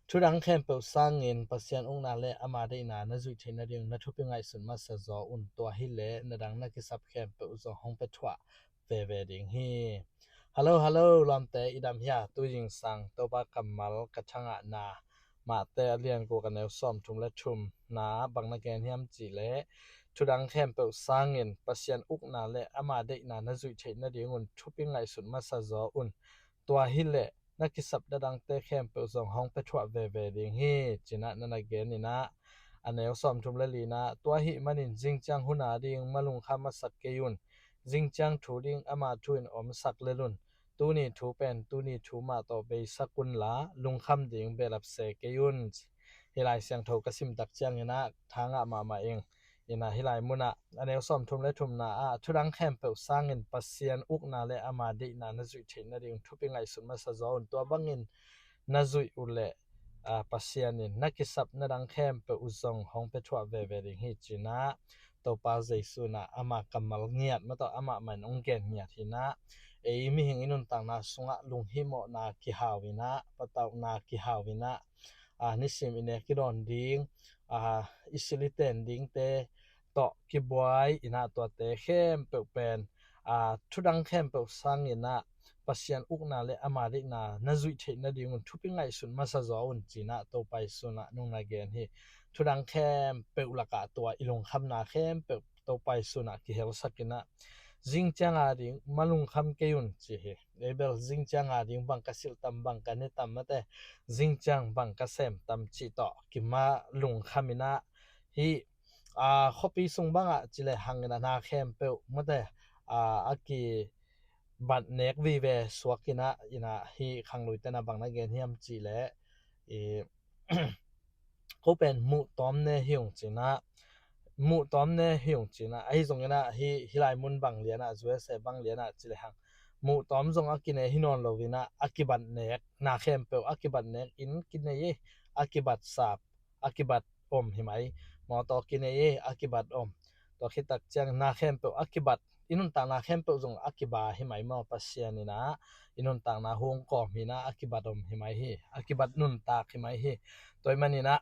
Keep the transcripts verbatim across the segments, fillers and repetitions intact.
Thudang khempeuh sangin Pasian ukna le ama deihna na zuih theih nading na thupi ngaihsut masa zaw un. Tua hileh na dang na kisap khempeuh zong hong pia thuah veve ding hi. Hallo, hallo, lawmte i dam hia? Tu zingsang Topa kammal ka thangahna Mate a lian guk a neu sawmthum le thumna bang na gen hiam cihleh, thudang khempeuh sangin Pasian ukna le ama deihna na zuih theih nadingun thupi ngaihsut masa zaw un. Tua hileh na kisap dadangte khempeuh zong hong pia thuah veve ding hi, cinah na na gen inah, a neu sawmthum le linah, tua ahih manin zingciang hun a ding malungkham masak kei un. Zingciang thu ding ama thu in omsak lel un. Tuni thu pen tuni thu mah tawh beisak unla, lungkham ding behlap se kei un. Hih Lai Siangtho ka simtak cianginah thangah mahmah ing. Inah hih lai munah a neu sawmthum le thumna ah, thudang khempeuh sangin Pasian ukna le ama deihna na zuih theih nading thupi ngaihsut masa zaw un. Tua bangin na zuih uh leh, aa, Pasian in na kisap na dang khempeuh uh zong hong pia thuah veve ding hi, cinah Topa Jesu inah ama kammal ngiat mah tawh amah mah in hong gen ngiat hinah, ei mihing i nuntakna sungah lunghimawhna kihau inah, patauhna kihau inah, aa, nisim i nek i dawn ding, aa, i silh i ten dingte tawh kibuai inah, tuate khempeuh pen, aa, thudang khempeuh sanginah Pasian ukna le ama deihna na zuih theih nadingun thupi ngaihsut masa zaw un, cinah Topa Jesu inah nung na gen hi. Thudang khempeuh lakah tua i lungkhamna khempeuh Topa Jesu inah kihelsak inah, zingciang a ding malungkham kei un, ci hi. Ei bel zingciang a ding bang ka silh tam, bang ka ne tam mate, zingciang bang ka sem tam cih tawh kimalungkham inah, hih, aa, khuapi sung bangah cileh hang inah na khempeuh mate, aa, a kibat nek vive suak inah, inah hih khangluite inah bang na gen hiam cihleh, i, ko pen muhtawm ne hi ung, cinah, muhtawm ne hi ung, cinah, ahi zonginah hih, hih lai mun bang lianah, U S A bang lianah cileh hang muhtawm zong a kine hi nawn lo inah, a kibat nek, na khempeuh a kibat nek, inn kine hi, a kibat sap, a kibat om hi mai. Mawtaw kine hi, a kibat om. Tua khit tak ciang na khempeuh a kibat, i nuntakna khempeuh zong a kiba hi mai maw, Pasian inah i nuntakna hong kawm hinah, a kibat om hi mai hi, a kibat nuntak hi mai hi. Tua ahih maninah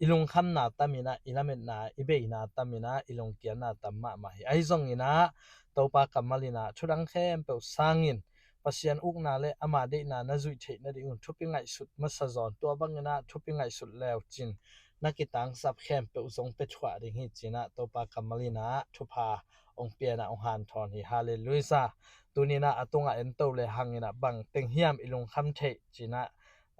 i lungkhamna tam inah, i lametna, i beina tam inah, i lungkiatna tam mahmah hi. Ahi zonginah Topa kammal inah thudang khempeuh sangin Pasian ukna le ama deihna na zuih theih nadingun thupi ngaihsut masa zaw un. Tua banginah thupi ngaihsut leucin na kitangsap khempeuh zong pia thuah ding hi, cinah Topa kammal inah thupha hong pia inah hong hanthawn hi. Halleluiah. Tuninah a tungah ento le hanginah bang teng hiam i lungkham theih, cinah,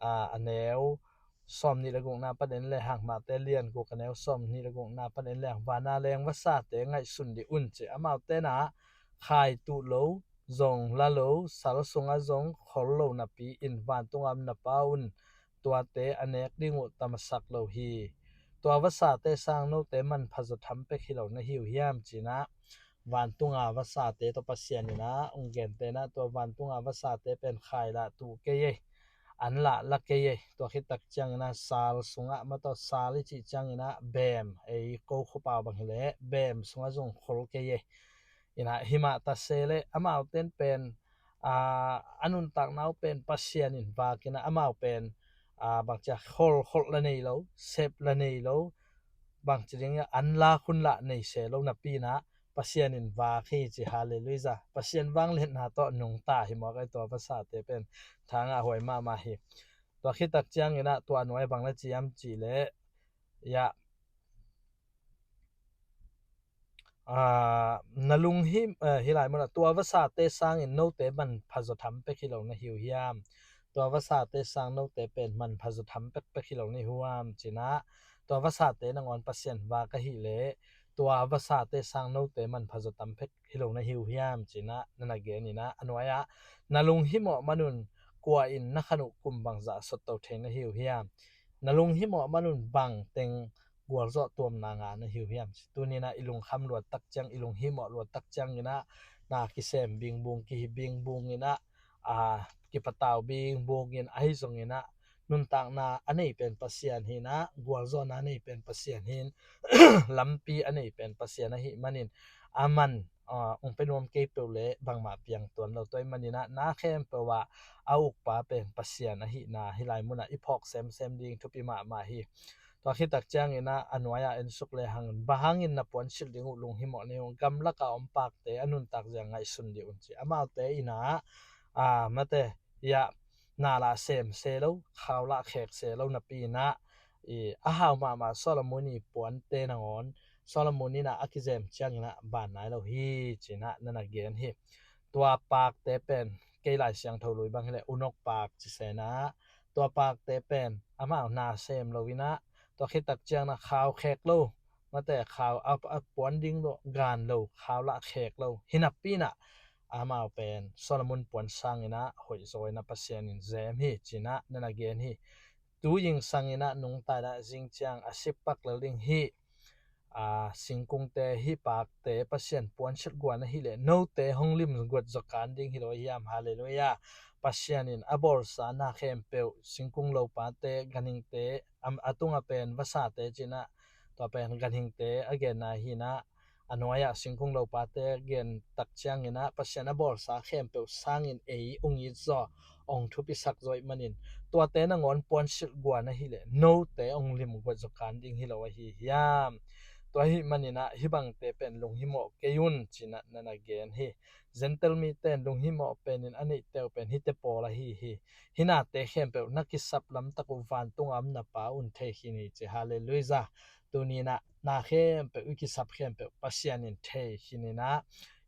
aa, a neu sawmnih le gukna pan en le hang, Mate lian guk a neu sawmnih le gukna pan en le hang, vana leng vasate ngaihsun dih un, ci. Amaute inah khai tuh lo, zong la lo, sal sungah zong khol lo napi-in vantunga om na Pa un tuate a nek ding uh tamasak lo hi. Tua vasate sang note manpha zaw tham pek hi lo na hi uh hiam, cinah vantunga vasate tawh Pasian inah hong gente inah, tua vantunga vasate pen khai lah tuh kei ei, an lah la kei ei. Tua khit tak cianginah sal sungah mah tawh, sal i cih cianginah beem, ei ko khuapau bang hileh beem sungah zong khol kei ei. Inah himah ta se leh amaute in pen, aa, a nuntakna uh pen Pasian in vak inah, amau pen, aa, bangci a, kholh, kholh la nei lo, sep la nei lo, bangci ding a, an lak hun lah nei se lo napi inah Pasian in vak hi, ci. Halleluiah. Pasian vangliatna tawh nungta hi mawk ei, tua vasate pen. Thangah huai mahmah hi. Tua khit tak cianginah tua nuai bang na ci hiam cihleh, ya, aa, na lunghim, aa, hih lai munah, tua vasate sangin note manpha zaw tham pek hi lo na hi uh hiam? Tua vasate sang note pen manpha zaw tham pekpek hi lo na hi uh hiam, cinah tua vasate nangawn Pasian vak ahih leh tua vasate sang note manpha zaw tam pek hi lo na hi uh hiam, cinah na na gen inah, a nuai-ah, na lunghimawh manun kua in na khan uh kum bangzah sotto thei na hi uh hiam? Na lunghimawh manun bang teng gualzawh tuamna ngah na hi uh hiam, ci. Tuninah i lungkham luat tak ciang, i lunghimawh luat tak cianginah na kisem bingbung, kihi bingbung inah, aa, kipatau bingbung in, ahi zonginah nuntakna a nei pen Pasian hinah, gualzawhna a nei pen Pasian hin, lampi a nei pen Pasian ahih manin, aman ong pe nuam kei peuh le bangmah piang tuan lo. Tua ahih manin ah na khempeuh ah a ukpa pen Pasian ahihna hih lai munah i phawk semsem ding thupi mahmah hi. Tua khit tak ciangin ah a nuai-ah ensuk le hangin, bang hangin na puansilh ding uh lunghimawh ni uh, gamlakah om pakte a nuntak zia ngaihsun dih un ci. Amaute in ah, a, mate, ia, na lah sem se lo, khau lah khek se lo napi in ah, i, a hau mahmah Solomon i puante nangawn Solomon in ah a kizem ciangin ah ban nai lo hi, ci-in ah na na gen hi. Tua pakte pen kei Lai Siangtho lui bang hileh unok pak ci se in ah, tua pakte pen amau na sem lo in ah, tua khit tak ciangin ah khau khek lo, mate, khau a, a puan ding lo, gan lo, khau lah khek lo hi napi in ah, amau pen Solomon puan sangin ah hoihzaw in ah Pasian in zem hi, ci-in ah na na gen hi. Tu zingsang in ah nungta in ah zing ciang a sik pak lel ding hi. A, singkungte, hih pakte Pasian puansilh guan ahih leh note hong lim guat zaw kan ding hi lo ahi hiam? Halleluiah. Pasian in a bawlsa na khempeuh, singkung lopate, ganhingte, am, a tungah pen vasate ci-in ah, tua pen ganhingte a genna hi in ah, a nuai-ah singkung lopate gen tak ciangin ah Pasian a bawlsa khempeuh sangin ei ong it zaw, ong thupisak zaw ahih manin, tuate nangawn puansilh guan ahih leh note ong lim guat zaw kan ding hi lo ahi hiam? Tua ahih manin ah hih bangte pen lunghimawh kei un, ci-in ah na na gen hi. Gentile mite in lunghimawh pen in a neihte uh pen hihte pawl ahi hi. Hih nate khempeuh na kisap lamtak uh vantung a om na Pa un thei khin hi, ci. Halleluiah. Tuni in ah na khempeuh, i kisap khempeuh Pasian in thei khin in ah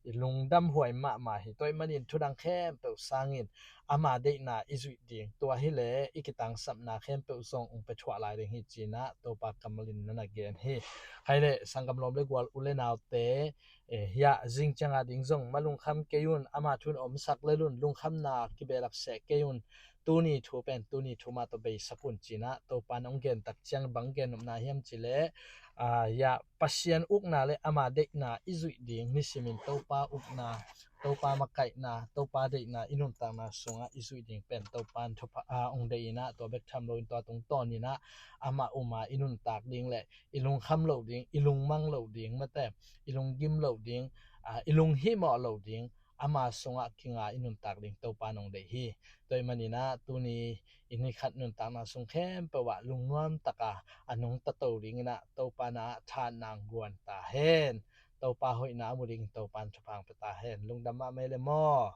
i lungdam huai mahmah hi. Tua ahih manin thudang khempeuh sangin ama deihna i zuih ding, tua hileh i kitangsapna khempeuh zong ong pe thuah lai ding hi, ci-in ah Topa kammal in na na gen hi. Khaile sanggam lawm le gual, u le naute, eh, hiah zing ciang a ding zong ma lungkham kei un, ama thu in omsak lel un, lungkhamna kibehlap seh kei un. Tuni thu pen tuni thu mah tawh beisak un, ci-in ah Topa in ong gen tak ciang bang gen nopna hiam cih leh, a, hiah Pasian ukna le ama deihna i zuih ding, nisimin Topa ukna, Topa makaihna, Topa deihna i nuntakna sungah i zuih ding pen Topa in thupha, a, ong deih in ah, tua bek tham loin tua tungtawn in ah amah um a i nuntak ding le i lungkham loh ding, i lungmang loh ding, mate, i lunggim loh ding, a, i lunghimawh loh ding, ama sungah kinga i nuntak ding Topa in ong deih hi. Tua ahih manin ah tuni i ni khat nuntakna sung khempeuh ah lungnuam taka a nungta to dingin ah Topa in ah thahatna ong guan ta hen. Topa hoihna a mu dingin Topa in thupha ong pia ta hen. Lungdam mahmah le maw.